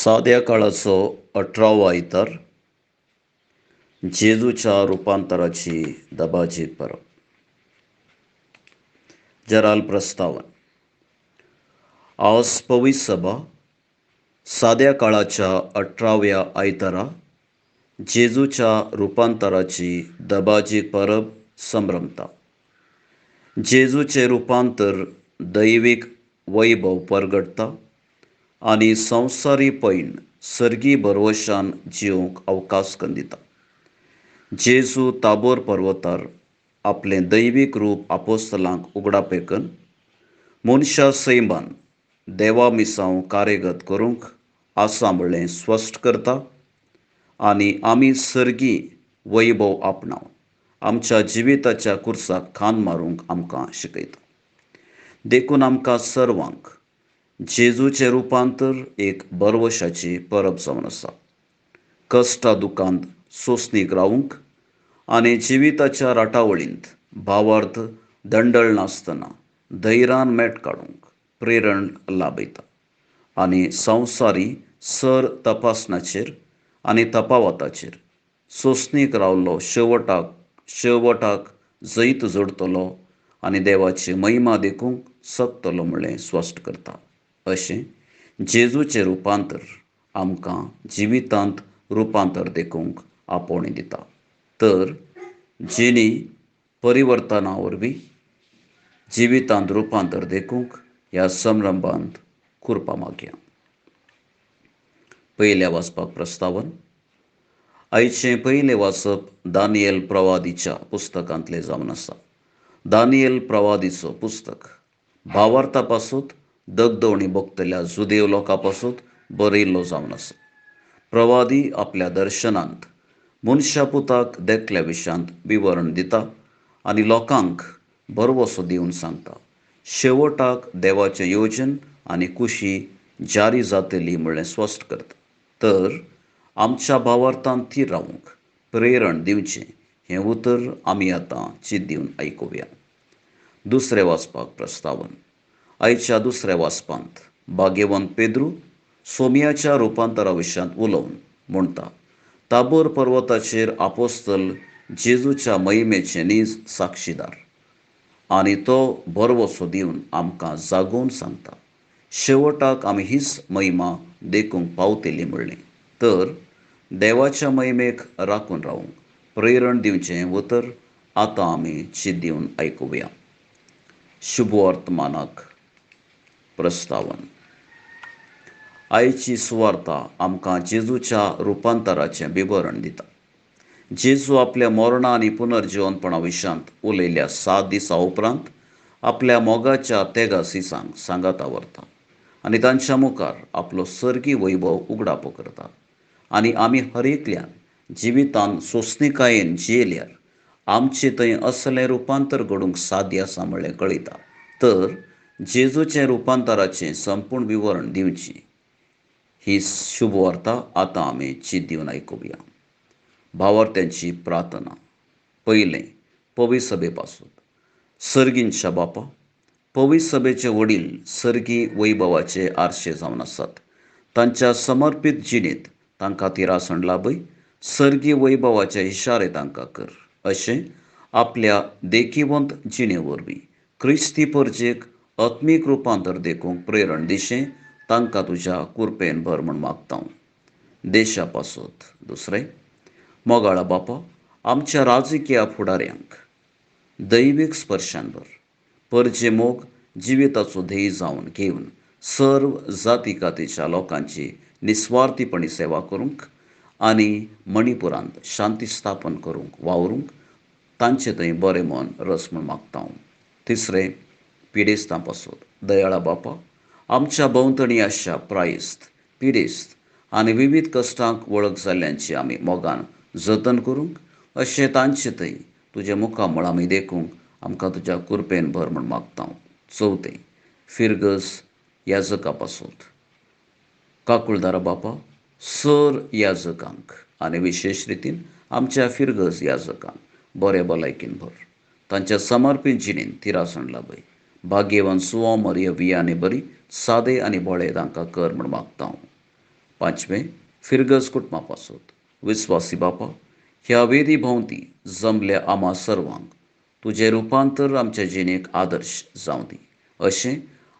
साद्या काळाचो 18वो आयतार जेजूच्या रुपांतराची दबाजी परब. जराल प्रस्तावन. आज पवित्र सभा साद्या काळाच्या 18व्या आयतारा जेजूच्या रुपांतराची दबाजी परब संभ्रमता. जेजूचें रुपांतर दैवीक वैभव परगटता आनी संवसारी पैण सर्गी भरवशान जिवंक अवकाश करून दिता. जेजू ताबोर पर्वतार आपलें दैवीक रूप आपोस्तलांक उगडापेकन मनशा सैमान देवा मिसांव कार्यगत करूंक आसा म्हणलें स्पश्ट करता आनी आमी सर्गी वैभव आपणाव आमच्या जिविताच्या कुर्साक खान मारूंक आमकां शिकयता. देखून आमकां सर्वांक जेजूचें रुपांतर एक भरवशाची परब जावन आसा. कश्टा दुकांत सोंसणीक रावूंक आनी जिविताच्या राटावळींत भावार्थ दंडळ नासतना धैर्यान मेट काडूंक प्रेरण लाभयता आनी संवसारी सर तपासणाचेर आनी तपावताचेर सोंसणीक रावलो शेवटाक जैत जोडटलो आनी देवाची महिमा देखूंक शकतलो म्हणलें स्पश्ट करता. अशें जेजूचें रुपांतर आमकां जिवितांत रुपांतर देखूंक आपोवणें दिता. तर जिणी परिवर्तना वरवीं जिवितांत रुपांतर देखूंक ह्या संरंभांत कृपा मागया. पयल्या वाचपाक प्रस्तावन. आयचें पयलें वाचप दानियल प्रवादीच्या पुस्तकांतलें जावन आसा. दानियल प्रवादीचो पुस्तक भावार्था पासून दगदवणी भोगतल्या जुदेव लोकां पासून बरयल्लो जावन आसा. प्रवादी आपल्या दर्शनांत मनशा पुताक देखल्या विशयांत विवरण दिता आनी लोकांक भरवसो दिवन सांगता शेवटाक देवाचें योजन आनी कुशी जारी जातली म्हणलें स्पश्ट करता. तर आमच्या भावार्थान थीर रावूंक प्रेरण दिवचें हें उतर आमी आतां चिंत दिवन आयकुया. दुसरें वाचपाक प्रस्तावन. आयच्या दुसऱ्या वाचपांत भाग्यवंत पेद्रू सोम्याच्या रुपांतरा विशयांत उलोवन म्हणटा, ताबोर पर्वताचेर आपोस्तल जेजूच्या महिमेचे नीज साक्षीदार आनी तो भरवसो दिवन आमकां जागोवन सांगता शेवटाक आमी हीच महिमा देखूंक पावतली म्हणलें. तर देवाच्या महिमेक राखून रावूंक प्रेरण दिवचें उतर आतां आमी चिंत दिवन आयकुया. शुभवर्तमानाक प्रस्तावन. आयची सुवार्ता आमकां जेजूच्या रुपांतराचें विवरण दिता. जेजू आपल्या मरणा आनी पुनर्जिवनपणा विशयांत उलयल्या 7 दिसां उपरांत आपल्या मोगाच्या तेगासिसांक सांगाता व्हरता आनी तांच्या मुखार आपलो सर्गी वैभव उगडापो करता आनी आमी हर एकल्यान जिवितान सोंसणीकायेन जियेल्यार आमचे थंय असलें रुपांतर घडूंक साध्य आसा म्हणलें कळयता. तर जेजूचें रुपांतराचें संपूर्ण विवरण दिवची ही शुभवार्ता आतां आमी चिंत दिवन आयकुया. भावार्थ्यांची प्रार्थना. पयलें, पवित्र सभे पासून. सर्गींच्या बापा, पवित्र सभेचे वडील सर्गी वैभवाचे आरशे जावन आसात. तांच्या समर्पीत जिणेंत तांकां तिरासण लाभय, सर्गी वैभवाचे इशारे तांकां कर. अशें आपल्या देखिवंत जिणे वरवीं क्रिस्ती परजेक आत्मीक रुपांतर देखूंक प्रेरण दिशें तांकां तुज्या कुरपेन भर म्हूण मागता. देशा पासत. दुसरें, मोगाळा बापा, आमच्या राजकीय फुडाऱ्यांक दैवीक स्पर्शान भर, परजे मोग जिविताचो ध्येय जावन घेवन सर्व जाती कातीच्या लोकांची निस्वार्थीपणी सेवा करूंक आनी मणिपुरांत शांती स्थापन करूंक वावरूंक तांचे थंय बरें मन रस म्हूण मागता. तिसरें, पिडेस्तां पासत. दयाळा बापा, आमच्या भोंवतणी आसच्या प्रायस्त पिडेस्त आनी विविध कश्टांक वळख जाल्ल्यांची आमी मोगान जतन करूंक अशें तांचे थंय तुजें मुखामळ आमी देखूंक आमकां तुज्या कुरपेन भर म्हूण मागता. चवथें, फिरगज याजका पासत. काकुळदारा बापा, सर याजकांक आनी विशेश रितीन आमच्या फिरगज याजकांक बरे भलायकीन भर, तांच्या समर्पीत जिणेंत तिरासण लाभय. भाग्यवान सुवा मरिया वियाने बरी सादे आनी भोळे तांकां कर म्हूण मागता. पांचवें, फिरगज कुटुंबा पासत. विस्वासी बापा, ह्या वेदी भोंवती जमल्या आमा सर्वांक तुजें रुपांतर आमच्या जिणेक आदर्श जावं दी. अशें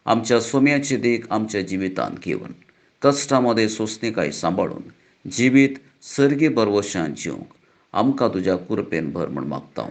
आमच्या सोम्याची देख आमच्या जिवितांत घेवन कश्टां मदें सोंसणीकाय सांबाळून जिवीत सर्गी भरवशान जिवंक आमकां तुज्या कुरपेन भर म्हूण मागता.